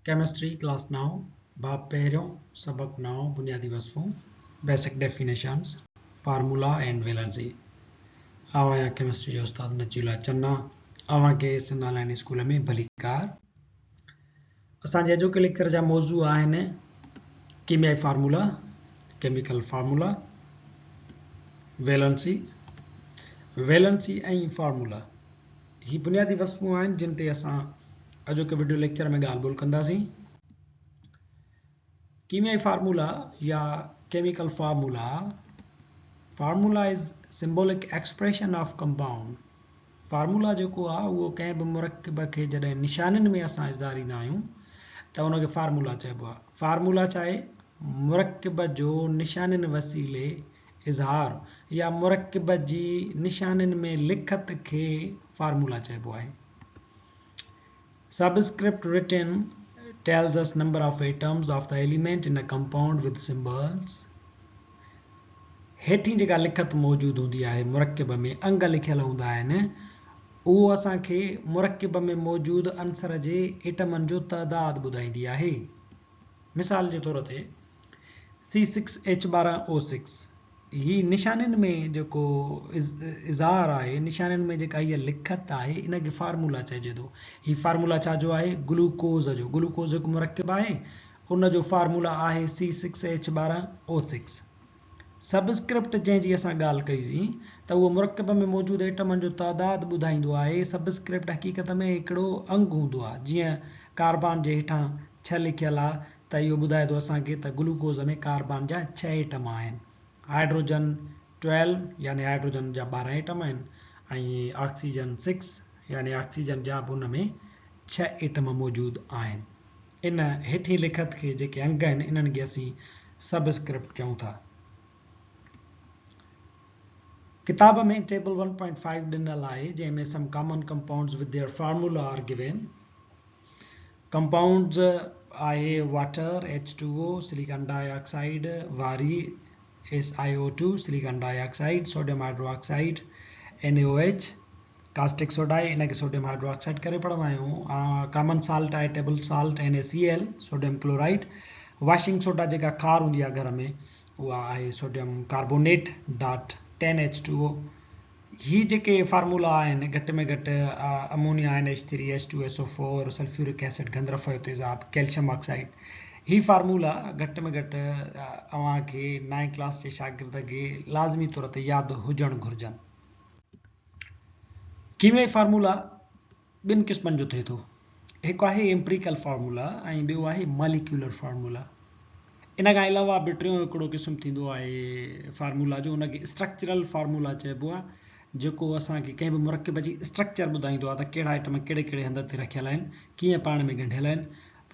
Chemistry class نائون، باب پهريون، سبق نائون، بنيادي وصفون، Basic Definitions، formula and valency. آئون آهيان ڪيمسٽري جو استاد نجي الله چنا، اوهان کي سنڌ آن لائين اسڪول ۾ ڀليڪار. اسان جي اڄوڪي ليڪچر جا موضوع آهن ڪيميائي formula, Chemical Formula، valency, Valency ۽ formula. هي بنيادي وصفون آهن جن تي اسان اڄوڪي وڊيو ليڪچر ۾ ڳالهه ٻولهه ڪنداسين. ڪيميائي فارمولا يا chemical formula, Formula is symbolic expression of compound، formula جيڪو آهي اهو ڪنهن به مرڪب کي جڏهن نشانين ۾ اسان اظهاريندا آهيون ته ان کي فارمولا چئبو آهي. فارمولا ڇا آهي؟ مرڪب جو نشانين وسيلي اظهار يا مرڪب جي نشانين ۾ لکت کي فارمولا چئبو آهي. Subscript written tells us number of atoms of the element in a compound with symbols. هيٺين جيڪا لکت موجود هوندي آهي مرڪب ۾ انگ لکيل هوندا آهن اهو اسان کي مرڪب ۾ موجود عنصر جي ايٽمن جو تعداد ٻڌائيندي آهي. مثال جي طور تي C six H 12 O six هي نشانين ۾ جيڪو اظهار آهي، نشانين ۾ جيڪا هيء لکت آهي ان کي فارمولا چئجي ٿو. هي فارمولا ڇا جو آهي؟ گلوڪوز جو. گلوڪوز هڪ مرڪب آهي ان جو فارمولا آهي C six H 12 O six. Sub script جنهن جي اسان ڳالهه ڪئي سين ته اهو مرڪب ۾ موجود ايٽمن جو تعداد ٻڌائيندو آهي. سب اسڪرپٽ حقيقت ۾ هڪڙو انگ هوندو آهي. جيئن ڪاربان جي هيٺان ڇهه لکيل آهي ته اهو ٻڌائي ٿو اسان کي ته گلوڪوز ۾ ڪاربان جا ڇهه ايٽم آهن. هائيڊروجن ٽويلو يعني هائيڊروجن جا 12 ايٽم آهن ۽ آڪسيجن سڪس يعني آڪسيجن جا به ان ۾ ڇهه ايٽم موجود آهن. ان هيٺين لکت کي جيڪي انگ آهن انهن کي اسين سب اسڪرپٽ چئون ٿا. ڪتاب ۾ ٽيبل ون پوائنٽ فائيو ڏنل آهي جنهن ۾ some common compounds with their formula are given. Compounds آهي water, H two O, silicon dioxide, واري، S I O two, silicon dioxide, sodium hydroxide, N A O H, caustic soda آهي ان کي sodium hydro oxide ڪري پڙهندا آهيون. Common salt آهي table salt, N A C L, sodium chloride. Washing soda جيڪا کار هوندي آهي گهر ۾ اها آهي sodium carbonate dot ten H two O. هي جيڪي فارمولا آهن گهٽ ۾ گهٽ ammonia N H three H two S O four, sulphuric acid گندرف جو تيزاب، ڪيلشم آڪسائيڊ، هي فارمولا گهٽ ۾ گهٽ اوهان کي نائين ڪلاس جي شاگرد کي لازمي طور تي ياد هجڻ گهرجن. ڪيميائي فارمولا ٻن قسمن جو ٿئي ٿو. هڪ آهي ايمپريڪل فارمولا ۽ ٻيو آهي ماليڪيولر فارمولا. ان کان علاوه به ٽيون هڪڙو قسم ٿيندو آهي فارمولا جو ان کي اسٽرڪچرل فارمولا چئبو آهي جيڪو اسان کي ڪنهن به مرڪب جي اسٽرڪچر ٻڌائيندو آهي ته ڪهڙا آئٽم ڪهڙي ڪهڙي هنڌ تي رکيل آهن ڪيئن پاڻ ۾ ڳنڍيل آهن.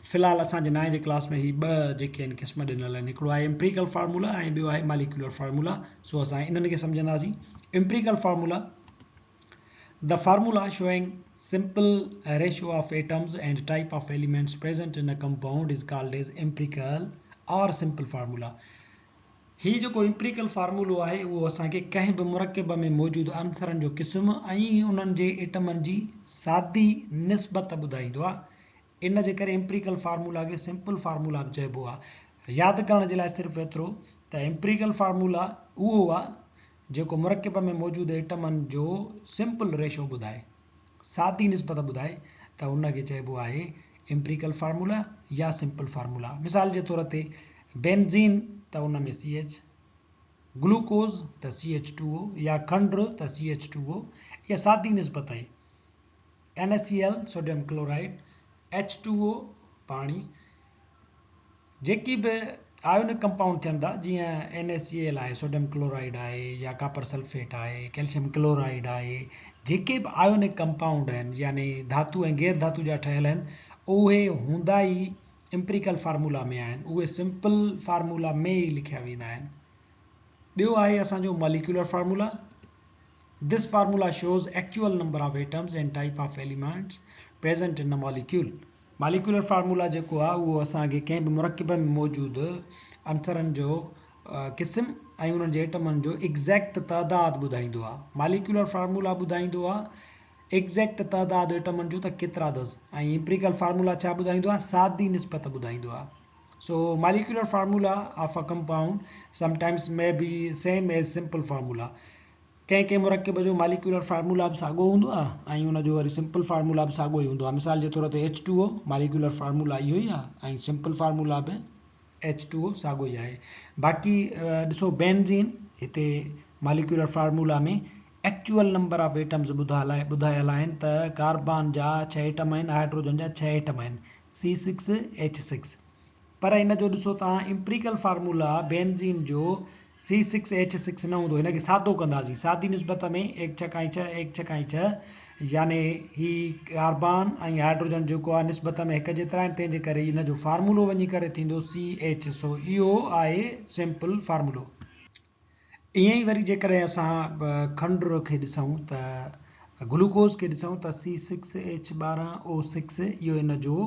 في الحال اسان جي نائين جي ڪلاس ۾ هي ٻه جيڪي آهن قسم ڏنل آهن هڪڙو آهي ايمپريڪل فارمولا ۽ ٻيو آهي ماليڪيولر فارمولا سو اسان انهن کي سمجهنداسين. Empirical formula, The formula showing simple ratio of atoms and type of elements present in a compound is called as empirical or simple formula. هي جيڪو ايمپريڪل فارمولو آهي اهو اسان کي ڪنهن به مرڪب ۾ موجود عنصرن جو قسم ۽ انهن جي ايٽمن جي سادي نسبت ٻڌائيندو آهي. ان جي ڪري ايمپريڪل فارمولا کي سمپل فارمولا به چئبو آهي. ياد ڪرڻ جي لاء صرف ايترو ته ايمپريڪل فارمولا اهو آهي جيڪو مرڪب ۾ موجود ايٽمن جو سمپل ريشو ٻڌائي، سادي نسبت ٻڌائي ته ان کي چئبو آهي ايمپريڪل فارمولا يا سمپل فارمولا. مثال جي طور تي بينزين ته ان ۾ سي ايڇ، گلوڪوز ته سي ايڇ ٽو او يا کنڊ ته سي ايڇ ٽو او، اها سادي نسبت آهي. NaCl، sodium chloride, H two O, پاڻي، جيڪي به آيونڪ ڪمپائونڊ ٿين ٿا جيئن NaCl آهي، سوڊيم ڪلورائيڊ آهي يا ڪاپر سلفيٽ آهي، ڪيلشيم ڪلورائيڊ آهي، جيڪي به آيونڪ ڪمپائونڊ آهن يعني ڌاتو ۽ غير ڌاتو جا ٺهيل آهن اهي هوندا ئي ايمپريڪل فارمولا ۾ آهن، اهي سمپل فارمولا ۾ ئي لکيا ويندا آهن. ٻيو آهي اسان جو molecular formula. This formula shows actual number of atoms and type of elements present in a molecule. Molecular formula جيڪو آهي اهو اسان کي ڪنهن به مرڪب ۾ موجود عنصرن جو قسم ۽ انهن جي ايٽمن جو ايگزيڪٽ تعداد ٻڌائيندو آهي. ماليڪيولر فارمولا ٻڌائيندو آهي ايگزيڪٽ تعداد ايٽمن جو ته ڪيترا اٿس ۽ امپريڪل فارمولا ڇا ٻڌائيندو آهي؟ سادي نسبت ٻڌائيندو آهي. So molecular formula of a compound sometimes may be same as simple formula. ڪنهن ڪنهن مرڪب جو ماليڪيولر فارمولا به ساڳو هوندو آهي ۽ ان جو وري سمپل فارمولا به ساڳو ئي هوندو آهي. مثال جي طور تي ايڇ ٽو او ماليڪيولر فارمولا اهو ئي آهي ۽ سمپل فارمولا به ايڇ ٽو او ساڳو ئي آهي. باقي ڏسو بينزين هتي molecular formula ۾ actual number of atoms ٻڌايل آهن ته ڪاربان جا ڇهه ايٽم آهن، هائڊروجن جا ڇهه ايٽم آهن، سي سڪس ايڇ سڪس. پر ان جو ڏسو توهان امپريڪل فارمولا بينزين جو سي سڪس ايڇ سڪس نه هوندو هن کي سادو ڪنداسين سادي نسبت ۾ ايڪ ڇڪ ۽ ڇهه ايڪ ڇڪ ۽ ڇهه يعني هي ڪاربان ۽ هائڊروجن جيڪو آهي نسبت ۾ هڪ جيترا آهن تنهن جي ڪري ان جو فارمولو وڃي ڪري ٿيندو سي ايڇ سو اهو آهي سمپل فارمولو. ائين ئي وري جيڪڏهن اسان کنڊ کي ڏسون ته گلوڪوز کي ڏسون ته C six H 12 O six اهو ان جو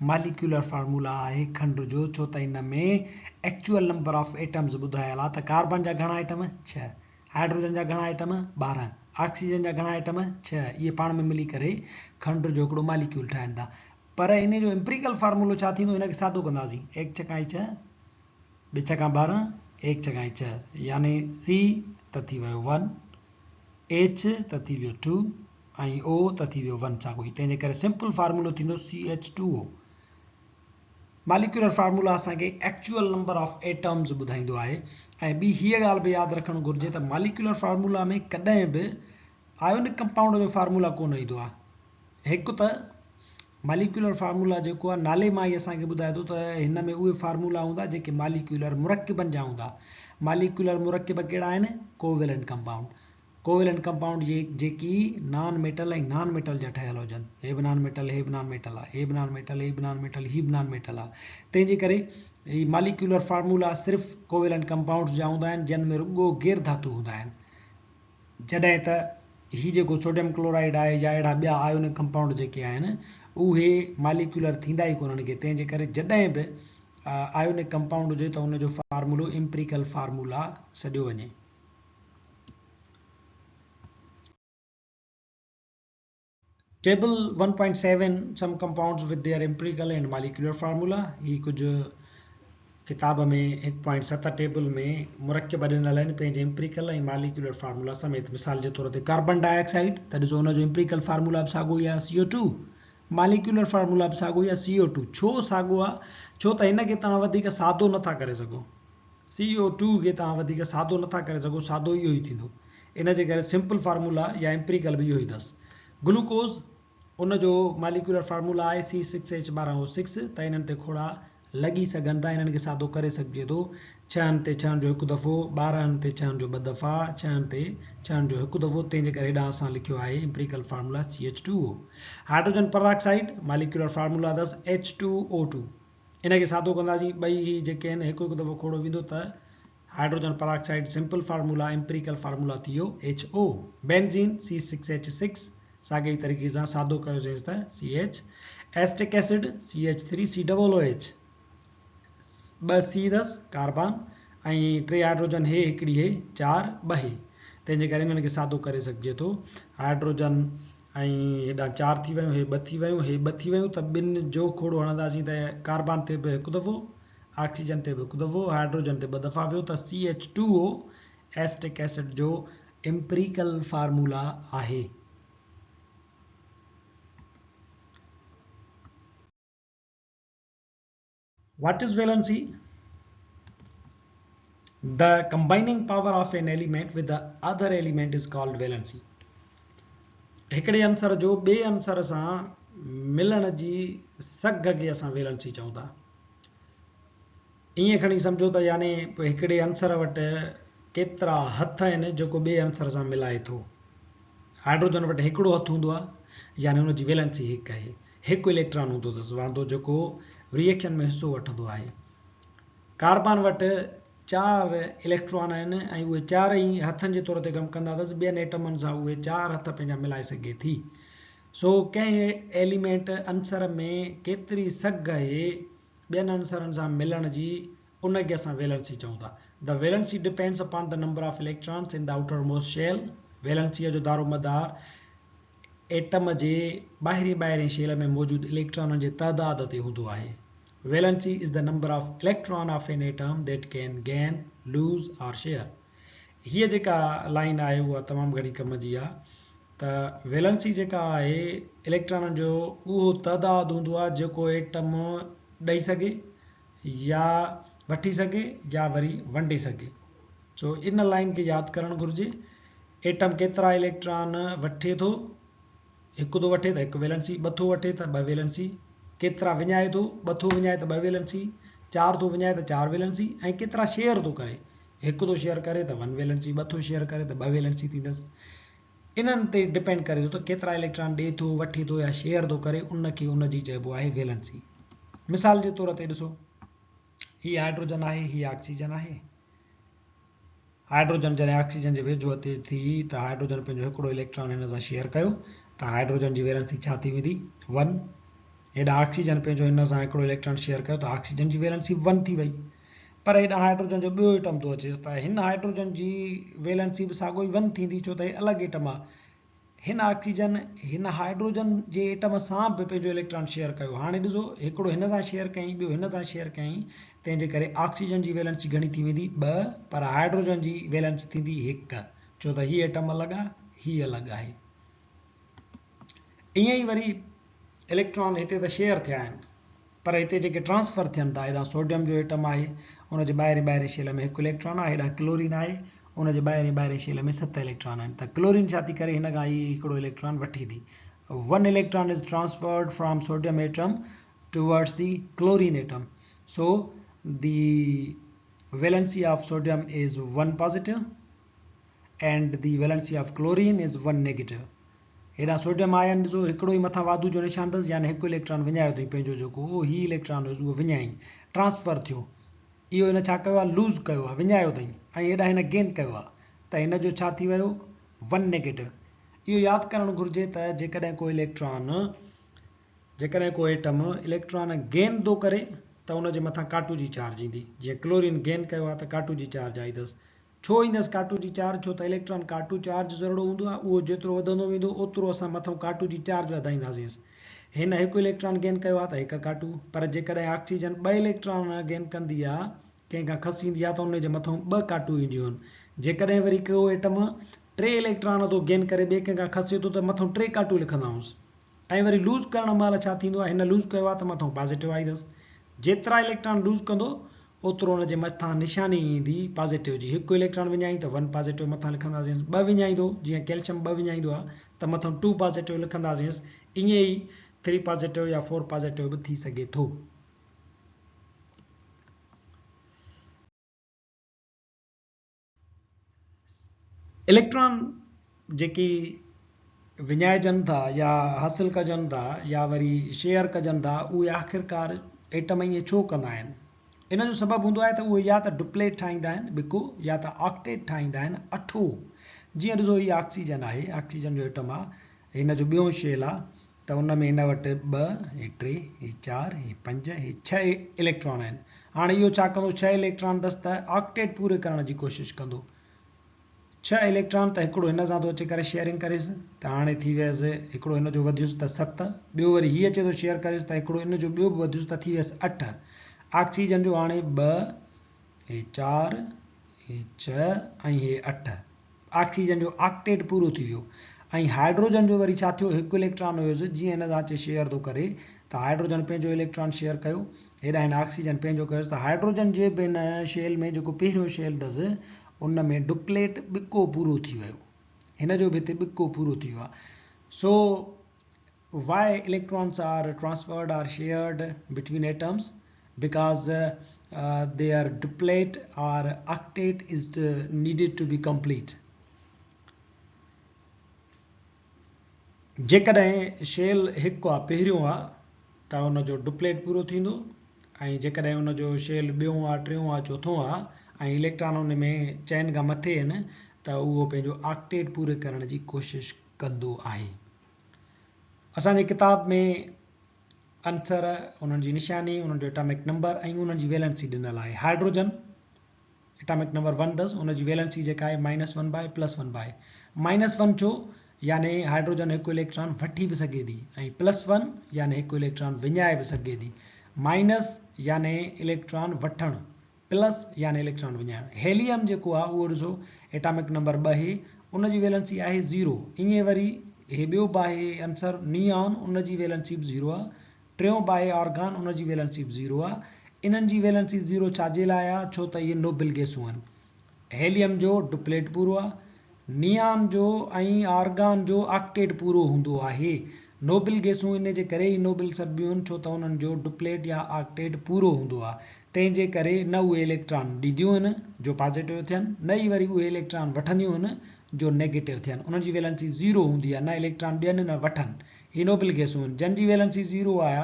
ماليڪيولر فارمولا آهي کنڊ جو ڇو ته ان ۾ ايڪچوئل نمبر آف ايٽمز ٻڌايل آهي ته ڪاربن جا گهڻا ايٽم 6، هائڊروجن جا گهڻا ايٽم 12، آڪسيجن جا گهڻا ايٽم 6 اهي پاڻ ۾ ملي ڪري کنڊ جو هڪڙو ماليڪيول ٺاهين ٿا پر ان جو امپريڪل فارمولو ڇا ٿيندو ان کي سادو ڪنداسين ايڪ ڇڪ ۽ ڇهه ٻه ڇڪان 12، ايڪ ڇڪان ڇهه، يعني سي ته ٿي ويو ون، ايڇ ته ٿي ويو ٽو ۽ او ته ٿي ويو ون ساڳيو ئي، تنهن جي ڪري سمپل فارمولو ٿيندو C H two O. Molecular formula اسان کي ايڪچوئل نمبر آف ايٽمز ٻڌائيندو آهي ۽ ٻي هيء ڳالهه به ياد رکڻ گهرجي ته ماليڪيولر فارمولا ۾ ڪڏهن به آيونڪ ڪمپائونڊ جو فارمولا ڪونه ايندو آهي. هڪ ته ماليڪيولر فارمولا جيڪو آهي نالي مان ئي اسان کي ٻڌائي ٿو ته هن ۾ اهي فارمولا هوندا جيڪي ماليڪيولر مرڪبن جا هوندا. ماليڪيولر مرڪب ڪهڙا آهن؟ Covalent compound. ڪوويلنٽ ڪمپائونڊ جيڪي نان ميٽل ۽ نان ميٽل جا ٺهيل هجن. هي به نان ميٽل، هي به نان ميٽل آهي، هي به نان ميٽل، هي به نان ميٽل، هي به نان ميٽل آهي. تنهن جي ڪري هي ماليڪيولر فارمولا صرف ڪوويلنٽ ڪمپائونڊز جا هوندا آهن جن ۾ رڳو غير ڌاتو هوندا آهن. جڏهن ته هي جيڪو سوڊيم ڪلورائيڊ آهي يا اهڙا ٻيا آيونڪ ڪمپائونڊ جيڪي آهن اهي ماليڪيولر ٿيندا ئي ڪونهن ڪي تنهن جي ڪري جڏهن به آيونڪ ڪمپائونڊ هجي ته ان جو فارمولو امپريڪل فارمولا سڏيو وڃي. Table 1.7 Some compounds with their empirical and molecular formula هي ڪجهه ڪتاب ۾ 1.7 ٽيبل ۾ مرڪب ڏنل آهن پنهنجي امپريڪل ۽ ماليڪيولر فارمولا سميت مثال جي طور تي ڪاربن ڊاء آڪسائيڊ ته ڏسو ان جو امپريڪل فارمولا به ساڳو ئي آهي سي او ٽو ماليڪيولر فارمولا به ساڳو ئي آهي سي او ٽو ڇو ساڳو آهي ڇو ته هن کي توهان وڌيڪ سادو نٿا ڪري سگهو سي او ٽو کي توهان وڌيڪ سادو نٿا ڪري سگهو، سادو اهو ئي ٿيندو. ان جي ڪري سمپل فارمولا يا امپريڪل به اهو ئي اٿس. گلوڪوز ان جو ماليڪيولر فارمولا آهي C six H 12 O six ته انهن تي کوڙا لڳي سگهن ٿا، انهن کي سادو ڪري سگهجي ٿو. ڇهن تي ڇهن جو هڪ دفعو، 12 تي ڇهن جو ٻه دفعا، ڇهن تي ڇهن جو هڪ دفعو، تنهن جي ڪري هيڏانهن اسان لکيو آهي empirical formula C H two O. Hydrogen peroxide molecular formula اٿس ايڇ ٽو او ٽو. ان کي سادو ڪنداسين ٻئي هي جيڪي آهن هڪ هڪ دفعو کوڙو ويندو ته hydrogen peroxide simple formula empirical formula ٿي ويو H O. Benzene C six H six ساڳي ئي طريقي سان سادو ڪيوسينس ته C H. Acetic acid C H three C double O H ٻه سي اٿس ڪاربان ۽ ٽي هائڊروجن هي هڪڙي هي چار ٻه هي تنهن جي ڪري انهن کي سادو ڪري سگهجي ٿو. هائڊروجن ۽ هيڏانهن چار ٿي ويون، هي ٻه ٿي ويون، هي ٻه ٿي ويون ته ٻن جو کوڙو هڻنداسين ته ڪاربان تي به هڪ دفعو، آڪسيجن تي به هڪ دفعو، هائڊروجن تي ٻه دفعا ويو ته C H two O acetic acid جو امپريڪل فارمولا آهي. What is valency? The combining power of an element with the other element is called valency. هڪڙي عنصر جو ٻئي عنصر سان ملڻ جي سگهه کي اسان ويلنسي چئون ٿا. ائين کڻي سمجهو ته يعني هڪڙي عنصر وٽ ڪيترا هٿ آهن جيڪو ٻئي عنصر سان ملائي ٿو. هائڊروجن وٽ هڪڙو هٿ هوندو آهي يعني ان جي ويلنسي هڪ آهي. هڪ اليڪٽران هوندو اٿس واندو جيڪو ري ايڪشن ۾ حصو وٺندو آهي. ڪاربان وٽ چار اليڪٽران آهن ۽ اهي چار ئي هٿن جي طور تي ڪم ڪندا اٿس ٻين ايٽمن سان اهي چار هٿ پنهنجا ملائي سگهي ٿي. سو ڪنهن ايليمينٽ، عنصر، ۾ ڪيتري سگهه آهي ٻين عنصرن سان ملڻ جي ان کي اسان ويلنسي چئون ٿا. The valency depends upon the number of electrons in the outermost shell. ويلنسيء جو دارومدار. ايٽم جي ٻاهرين ٻاهرين شيل ۾ موجود اليڪٽرانن جي تعداد تي هوندو آهي. Valency is the number of electron of an atom that can gain, lose or share. هيء جيڪا لائين آهي اها تمام گهڻي ڪم جي آهي ته ويلنسي جيڪا آهي اليڪٽرانن جو اهو تعداد هوندو آهي جيڪو ايٽم ڏئي سگهي يا وٺي سگهي يا وري ونڊي سگهي. سو ان لائين کي ياد ڪرڻ گهرجي. ايٽم ڪيترا اليڪٽران وٺي ٿو؟ هڪ ٿو وٺي ته هڪ ويلنسي، ٻه ٿو وٺي ته ٻه ويلنسي، ڪيترا وڃائي ٿو؟ ٻه ٿو وڃائي ته ٻه ويلنسي، چار ٿو وڃائي ته چار ويلنسي ۽ ڪيترا شيئر ٿو ڪري؟ هڪ ٿو شيئر ڪري ته ون ويلنسي، ٻه ٿو شيئر ڪري ته ٻه ويلنسي ٿيندس. انهن تي ڊپينڊ ڪري ٿو ته ڪيترا اليڪٽران ڏئي ٿو، وٺي ٿو يا شيئر ٿو ڪري ان کي ان جي چئبو آهي ويلنسي. مثال جي طور تي ڏسو هي هائڊروجن آهي، هي آڪسيجن آهي. هائڊروجن جڏهن آڪسيجن جي ويجهو اچي ٿي ته هائڊروجن پنهنجو هڪڙو اليڪٽران هن سان شيئر ڪيو ته هائڊروجن جي ويلنسي ڇا ٿي ويندي؟ ون. هيڏانهن آڪسيجن پنهنجو هن سان هڪڙو اليڪٽران شيئر ڪيو ته آڪسيجن جي ويلنسي ون ٿي وئي. پر هيڏانهن هائڊروجن جو ٻيو ايٽم ٿو اچيس ته هن هائڊروجن جي ويلنسي به ساڳو ئي ون ٿيندي ڇو ته هي الڳ ايٽم آهي. هن آڪسيجن هن هائڊروجن جي ايٽم سان به پنهنجو اليڪٽران شيئر ڪيو. هاڻي ڏسو هڪڙو هن سان شيئر ڪيائين ٻيو هن سان شيئر ڪيائين تنهن جي ڪري آڪسيجن جي ويلنسي گهڻي ٿي ويندي ٻه پر هائڊروجن جي ويلنسي ٿيندي هڪ ڇو ته هي ايٽم الڳ آهي هي الڳ آهي. ائين ئي وري اليڪٽران هتي ته شيئر ٿيا آهن. پر هتي جيڪي ٽرانسفر ٿين ٿا هيڏانهن سوڊيم جو ايٽم آهي ان جي ٻاهرين ٻاهرين شيل ۾ هڪ اليڪٽران آهي هيڏانهن ڪلورين آهي ان جي ٻاهرين ٻاهرين شيل ۾ ست اليڪٽران آهن ته ڪلورين ڇا ٿي ڪري هن کان هي هڪڙو اليڪٽران وٺي ٿي one electron is transferred from sodium atom towards the chlorine atom so the valency of sodium is 1 positive and the valency of chlorine is 1 negative. هيڏانهن سوڊيم آئن ڏسو هڪڙو ئي مٿان واڌو جو نشان اٿس يعني هڪ اليڪٽران وڃايو اٿئي پنهنجو جيڪو اهو هي اليڪٽران هيس اهو وڃايائين ٽرانسفر ٿيو اهو هن ڇا ڪيو آهي لوز ڪيو آهي وڃايو اٿئي ۽ هيڏانهن هن گين ڪيو آهي ته هن جو ڇا ٿي ويو ون نيگيٽو. اهو ياد ڪرڻ گهرجي ته جيڪڏهن ڪو اليڪٽران جيڪڏهن ڪو ايٽم اليڪٽران گين ٿو ڪري ته ان جي مٿان ڪاٽو جي چارج ايندي جيئن ڪلورين گين ڪيو آهي ته ڪاٽو جي چارج آئي اٿس ڇو ايندس ڪاٽو جي چارج؟ ڇو ته اليڪٽران ڪاٽو چارج ذرڙو هوندو آهي، اهو جيترو وڌندو ويندو اوترو اسان مٿئون ڪاٽو جي چارج وڌائينداسينس. هن هڪ اليڪٽران گين ڪيو آهي ته هڪ ڪاٽو، پر جيڪڏهن آڪسيجن ٻه اليڪٽران گين ڪندي آهي، ڪنهن کان کسيندي آهي ته ان جي مٿئون ٻه ڪاٽو اينديون آهن. جيڪڏهن وري ڪو ايٽم ٽي اليڪٽران ٿو گين ڪري ٻئي ڪنهن کان کسي ٿو ته مٿئون ٽي ڪاٽو لکندائونس. ۽ وري لوز ڪرڻ مهل ڇا ٿيندو آهي هن لوز ڪيو آهي ته مٿئون پازيٽو آئي اٿس جيترا اليڪٽران لوز ڪندو اوترو ان جي مٿان نشاني ايندي پازيٽو جي هڪ اليڪٽران وڃائين ته ون پازيٽو مٿان لکنداسينس ٻه وڃائيندو جيئن ڪيلشم ٻه وڃائيندو آهي ته مٿئون ٽو پازيٽو لکنداسينس ائين ئي ٿري پازيٽو يا فور پازيٽو به ٿي سگهي ٿو. اليڪٽران جيڪي وڃائجن ٿا يا حاصل ڪجن ٿا يا وري شيئر ڪجن ٿا اهي آخرڪار ايٽم ائين ڇو ڪندا آهن؟ ان جو سبب هوندو آهي ته اهي يا ته ڊپليٽ ٺاهيندا آهن ٻڪو يا ته آڪٽيٽ ٺاهيندا آهن اٺو. جيئن ڏسو هي آڪسيجن آهي آڪسيجن جو ايٽم آهي هن جو ٻيون شيل آهي ته ان ۾ هن وٽ ٻه، هي ٽي، هي چار، هي پنج، هي ڇهه اليڪٽران آهن. هاڻي اهو ڇا ڪندو؟ ڇهه اليڪٽران اٿس ته آڪٽيٽ پوري ڪرڻ جي ڪوشش ڪندو. ڇهه اليڪٽران ته هڪڙو هن سان ٿو اچي ڪري شيئرنگ ڪريس ته هاڻي ٿي ويس هڪڙو هن جو وڌيس ته ست، ٻيو وري هي اچي ٿو شيئر ڪريس ته هڪڙو ان جو ٻيو به وڌيس ته ٿي ويس اٺ. آڪسيجن جو هاڻي ٻه، هي چار، هي ڇهه ۽ هي اٺ. آڪسيجن جو آڪٽيٽ پورو ٿي ويو ۽ هائڊروجن جو وري ڇا ٿيو هڪ اليڪٽران هيس جيئن هن سان اچي شيئر ٿو ڪري ته هائڊروجن پنهنجو اليڪٽران شيئر ڪيو هيڏانهن هن آڪسيجن پنهنجو ڪيس ته هائڊروجن جي به هن شيل ۾ جيڪو پهريون شيل اٿس ان ۾ ڊپليٽ ٻڪو پورو ٿي ويو هن جو به هتي ٻڪو پورو ٿي ويو آهي سو Why electrons are transferred or shared between atoms? Because their duplet or octet is needed to be complete. جيڪڏهن شيل هڪ آ پهريون آ ته ان جو ڊپليٽ پورو ٿيندو ۽ جيڪڏهن ان جو شيل ٻيون آ ٽيون آ چوٿون آ ۽ اليڪٽران ان ۾ چئن کان مٿي آهن ته اهو پنهنجو آڪٽيٽ پوري ڪرڻ جي ڪوشش ڪندو آهي. اسان جي ڪتاب ۾ عنصر، انهن جي نشاني، انهن جو ايٽامڪ نمبر ۽ انهن جي ويلنسي ڏنل آهي. هائڊروجن ايٽامڪ نمبر ون اٿس، ان جي ويلنسي جيڪا آهي minus one by plus one by. Minus one ڇو؟ يعني هائڊروجن هڪ اليڪٽران وٺي به سگهي ٿي ۽ پلس ون يعني هڪ اليڪٽران وڃائي به سگهي ٿي. مائنس يعني اليڪٽران وٺڻ، پلس يعني اليڪٽران وڃائڻ. هيليم جيڪو آهي اهو ڏسو ايٽامڪ نمبر ٻه آهي ان جي ويلنسي آهي زيرو. ائين وري هي ٻيو به آهي عنصر نيان ان جي ويلنسي به زيرو آهي. ٽيون به آهي آرگان ان جي ويلنسي به زيرو آهي. انهن جي ويلنسي زيرو ڇا جي لاء آهي؟ ڇو ته اهي نوبل گئسون آهن. هيليم جو ڊپليٽ پورو آهي. نيان جو ۽ آرگان جو آڪٽيٽ پورو هوندو آهي. نوبل گئسون ان جي ڪري ئي نوبل سڏبيون آهن ڇو ته انهن جو ڊپليٽ يا آڪٽيٽ پورو هوندو آهي. تنهن جي ڪري نه اهي اليڪٽران ڏينديون آهن جو پازيٽو ٿين نه ئي وري اهي اليڪٽران وٺنديون آهن جو نيگيٽو ٿين. انهن جي ويلنسي زيرو هوندي آهي نه اليڪٽران ڏين نه وٺن. هي نوبل گئسون آهن جن جي ويلنسي زيرو آهي.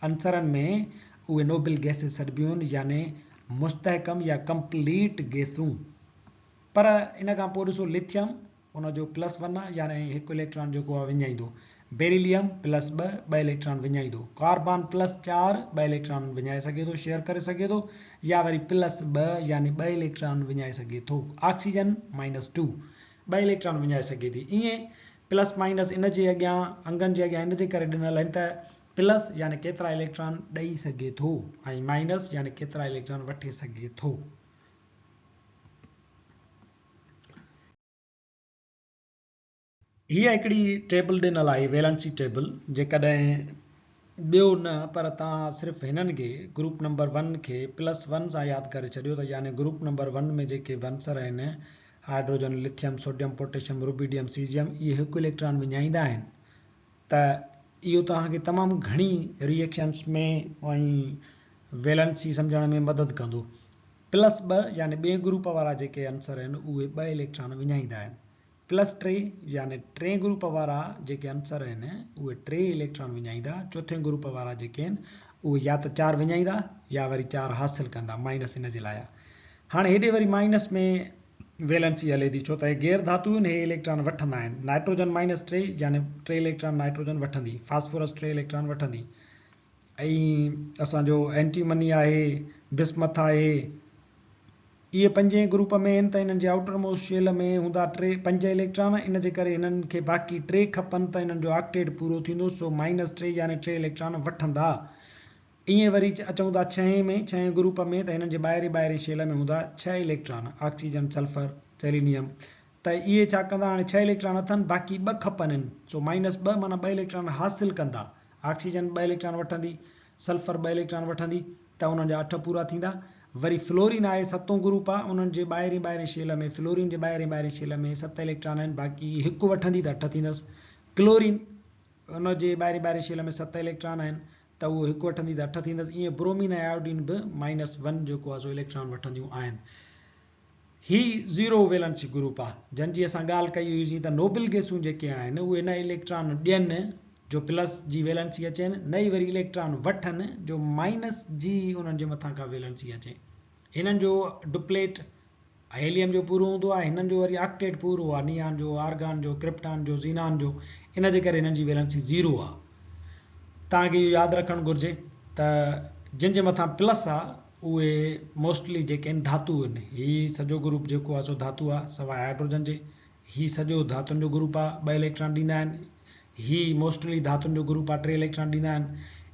عنصرن ۾ اهي نوبل گئسز سڏبيون آهن يعني مستحڪم يا ڪمپليٽ گئسون. پر ان کان پوء ڏسو لٿيم ان جو پلس ون آهي يعني هڪ اليڪٽران جيڪو آهي وڃائيندو. بيريليم پلس ٻه، ٻه اليڪٽران وڃائيندو. ڪاربان پلس چار، ٻه اليڪٽران وڃائي سگهي ٿو، شيئر ڪري سگهي ٿو يا وري پلس ٻه يعني ٻه اليڪٽران وڃائي سگهي ٿو. آڪسيجن مائنس ٽو، ٻه اليڪٽران وڃائي سگهي ٿي. ائين پلس مائنس ان جي اڳيان انگن جي اڳيان ان جي ڪري ڏنل آهن ته پلس يعني ڪيترا اليڪٽران ڏئي سگهي ٿو ۽ مائنس يعني ڪيترا اليڪٽران وٺي سگهي ٿو. هيء هڪڙي ٽيبل ڏنل آهي ويلنسي ٽيبل جيڪڏهن ٻيو نه پر توهان صرف هنن کي گروپ نمبر ون کي پلس ون سان ياد ڪري ڇڏيو ته يعني گروپ نمبر ون ۾ جيڪي به عنصر آهن hydrogen, lithium, sodium, potassium, rubidium, caesium اهي هڪ اليڪٽران وڃائيندا آهن ته اهو توهان کي تمام گهڻي ري ايڪشنس ۾ ۽ ويلنسي سمجهڻ ۾ مدد ڪندو. پلس ٻه يعني ٻئي گروپ وارا جيڪي عنصر آهن اهي ٻه اليڪٽران وڃائيندا آهن. پلس ٽي يعني ٽئين گروپ وارا جيڪي عنصر آهن اهي ٽي اليڪٽران وڃائيندا. چوٿين گروپ وارا جيڪي آهن اهي يا ته چار وڃائيندا يا وري چار حاصل ڪندا مائنس ان جي لاء آهي. هاڻي هيڏي وري مائنس ۾ ويلنسي هلي ٿي ڇو ته هي غير ڌاتو آهن هي اليڪٽران وٺندا آهن نائٽروجن مائنس ٽي يعني ٽي اليڪٽران نائٽروجن وٺندي فاسفورس ٽي اليڪٽران وٺندي ۽ اسان جو اينٽيمني آهي بسمٿ آهي اهي پنجين گروپ ۾ آهن ته انهن جي آئوٽر موسٽ شيل ۾ هوندا ٽي پنج اليڪٽران ان جي ڪري هنن کي باقي ٽي کپن ته انهن جو آڪٽيٽ پورو ٿيندو سو مائنس ٽي يعني ٽي اليڪٽران وٺندا ائين وري اچون ٿا ڇهين ۾، ڇهين گروپ ۾ ته هنن جي ٻاهرين ٻاهرين شيل ۾ هوندا ڇهه اليڪٽران، آڪسيجن، سلفر، سيلينيم، ته اهي ڇا ڪندا هاڻي ڇهه اليڪٽران اٿن باقي ٻه کپن هن سو مائنس ٻه معنيٰ ٻه اليڪٽران حاصل ڪندا، آڪسيجن ٻه اليڪٽران وٺندي، سلفر ٻه اليڪٽران وٺندي ته انهن جا اٺ پورا ٿيندا. وري فلورين آهي ستون گروپ آهي انهن جي ٻاهرين ٻاهرين شيل ۾ فلورين جي ٻاهرين ٻاهرين شيل ۾ ست اليڪٽران آهن باقي هڪ وٺندي ته اٺ ٿيندس. ڪلورين ان جي ٻاهرين ٻاهرين شيل ۾ ست اليڪٽران آهن ته اهو هڪ وٺندي ته اٺ ٿيندس ائين برومين ۽ آيوڊين به مائنس ون جيڪو آهي سو اليڪٽران وٺنديون آهن. هي زيرو ويلنسي گروپ آهي جن جي اسان ڳالهه ڪئي هئي سين ته نوبل گئسون جيڪي آهن اهي نه اليڪٽران ڏين جو پلس جي ويلنسي اچين نه ئي وري اليڪٽران وٺن جو مائنس جي انهن جي مٿان ڪا ويلنسي اچي. هنن جو ڊپليٽ هيليم جو پورو هوندو آهي، هنن جو وري آڪٽيٽ پورو آهي، نيان جو، آرگان جو، ڪرپٽان جو، زينان جو، ان جي ڪري هنن جي ويلنسي زيرو آهي. توهان کي اهو ياد رکڻ گهرجي ته جن جي مٿان پلس آهي اهي موسٽلي جيڪي آهن ڌاتو آهن. هي سڄو گروپ جيڪو آهي سو ڌاتو آهي سواء هائڊروجن جي. هي سڄو ڌاتن جو گروپ آهي، ٻه اليڪٽران ڏيندا آهن. هي موسٽلي ڌاتن جو گروپ آهي، ٽي اليڪٽران ڏيندا آهن.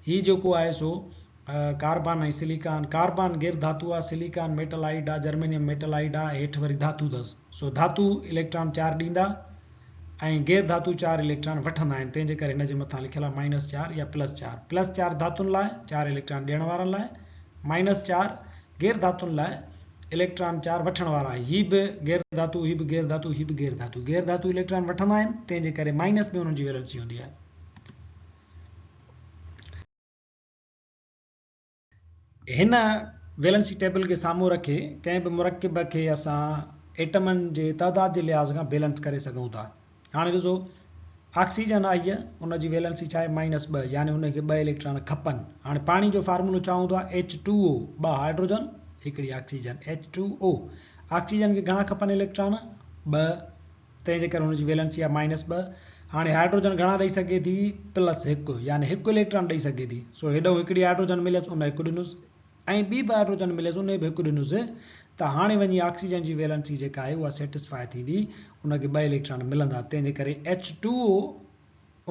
هي جيڪو آهي سو ڪاربان ۽ سليڪان، ڪاربان غير ڌاتو آهي، سليڪان ميٽلائيڊ آهي، جرمينيم ميٽلائيڊ آهي، هيٺ وري ڌاتو اٿس. سو ڌاتو اليڪٽران چار ڏيندا ۽ غير ڌاتو چار اليڪٽران وٺندا آهن، تنهن جي ڪري هن جي مٿان لکيل آهي مائنس چار يا پلس چار. پلس چار ڌاتن لاء، چار اليڪٽران ڏيڻ وارن لاء، مائنس چار غير ڌاتن لاء، اليڪٽران چار وٺڻ وارا. هي به غير ڌاتو، هي به غير ڌاتو، هي به غير ڌاتو. غير ڌاتو اليڪٽران وٺندا آهن، تنهن جي ڪري مائنس ۾ انهن جي ويلنسي هوندي آهي. هن ويلنسي ٽيبل کي سامهون رکي ڪنهن به مرڪب کي اسان ايٽمن جي تعداد جي لحاظ کان بيلنس ڪري سگهون ٿا. هاڻي ڏسو آڪسيجن آئي ان جي ويلنسي ڇا آهي مائنس ٻه يعني ان کي ٻه اليڪٽران کپن. هاڻي پاڻي جو فارمولو ڇا هوندو آهي ايڇ ٽو او ٻه هائڊروجن هڪڙي آڪسيجن ايڇ ٽو او آڪسيجن کي گهڻا کپن اليڪٽران ٻه تنهن جي ڪري هن جي ويلنسي آهي مائنس ٻه. هاڻي هائڊروجن گهڻا ڏئي سگهي ٿي؟ پلس هڪ يعني هڪ اليڪٽران ڏئي سگهي ٿي. سو هيڏانهن هڪڙي هائڊروجن مليس ان هڪ ڏنس ۽ ٻي به هائڊروجن مليس ان به هڪ ڏنس ته هاڻي وڃي آڪسيجن جي ويلنسي جيڪا آهي اها سيٽسفاء ٿيندي ان کي ٻه اليڪٽران ملندا تنهن جي ڪري ايڇ ٽو او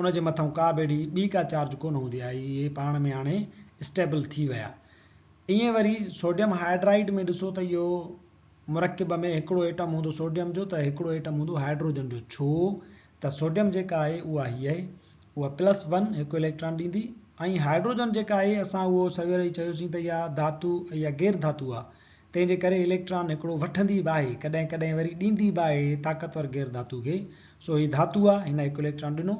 ان جي مٿئون ڪا به اهڙي ٻي ڪا چارج ڪونه هوندي آهي اهي پاڻ ۾ هاڻي اسٽيبل ٿي ويا. ائين وري سوڊيم هائيڊرائيڊ ۾ ڏسو ته اهو مرڪب ۾ هڪڙو ايٽم هوندو سوڊيم جو ته هڪڙو ايٽم هوندو هائيڊروجن جو ڇو ته سوڊيم جيڪا آهي اها هي آهي اها پلس ون هڪ اليڪٽران ڏيندي ۽ هائيڊروجن جيڪا آهي اسان اهو سوير ئي چيوسين ته اها ڌاتو يا غير ڌاتو آهي تنهن جي ڪري اليڪٽران هڪڙو وٺندي به آهي ڪڏهن ڪڏهن وري ڏيندي به آهي طاقتور غير ڌاتو کي سو هي ڌاتو آهي هن هڪ اليڪٽران ڏنو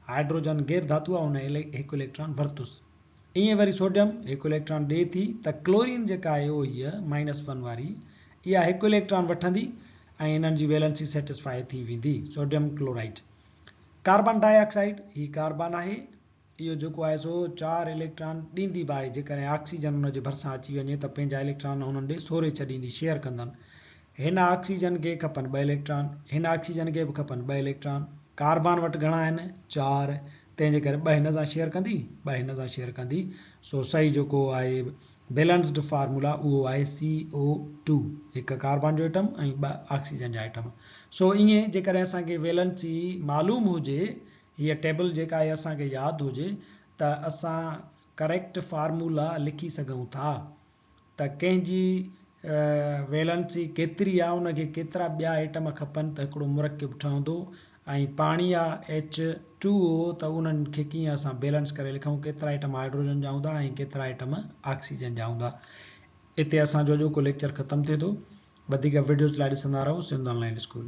هائيڊروجن غير ڌاتو آهي هن هڪ اليڪٽران ورتس ائين وري سوڊيم هڪ اليڪٽران ڏئي ٿي ته ڪلورين جيڪا آهي اهو هيء مائنس ون واري اها هڪ اليڪٽران وٺندي ۽ انهن جي ويلنسي سيٽسفاء ٿي ويندي. Sodium chloride. Carbon dioxide هي ڪاربان آهي اهو جيڪو آهي سو چار اليڪٽران ڏيندي به آهي جيڪڏهن آڪسيجن ان جي ڀرسان اچي وڃي ته پنهنجا اليڪٽران هنن ڏي سوري ڇڏيندي شيئر ڪندن. هن آڪسيجن کي کپن ٻه اليڪٽران هن آڪسيجن کي به کپن ٻه اليڪٽران ڪاربان وٽ گهڻا آهن چار تنهن جي ڪري ٻه هن سان شيئر ڪندي ٻه هن سان شيئر ڪندي سو صحيح جيڪو آهي بيلنسڊ فارمولا اهو آهي سي او ٽو هڪ ڪاربان جو ايٽم ۽ ٻه آڪسيجن جا ايٽم سو ائين جيڪڏهن اسان کي ويلنسي معلوم هجي هيء ٽيبل جيڪا آهي اسان کي ياد هجي ته اسان ڪريڪٽ فارمولا لکي سگهون ٿا ته ڪنهن جي ويلنسي ڪيتري آ ان کي ڪيترا ٻيا ايٽم کپن ته هڪڙو مرڪب ٺهندو ۽ پاڻي آ ايڇ ٽو او ته انهن کي ڪيئن اسان بيلنس ڪري لکون ڪيترا ايٽم هائيڊروجن جا هوندا ۽ ڪيترا ايٽم آڪسيجن جا هوندا. اتي اسان جو اڄوڪو ليڪچر ختم ٿئي ٿو. وڌيڪ وڊيوز لاء ڏسندا رهو سنڌ آن لائين اسڪول.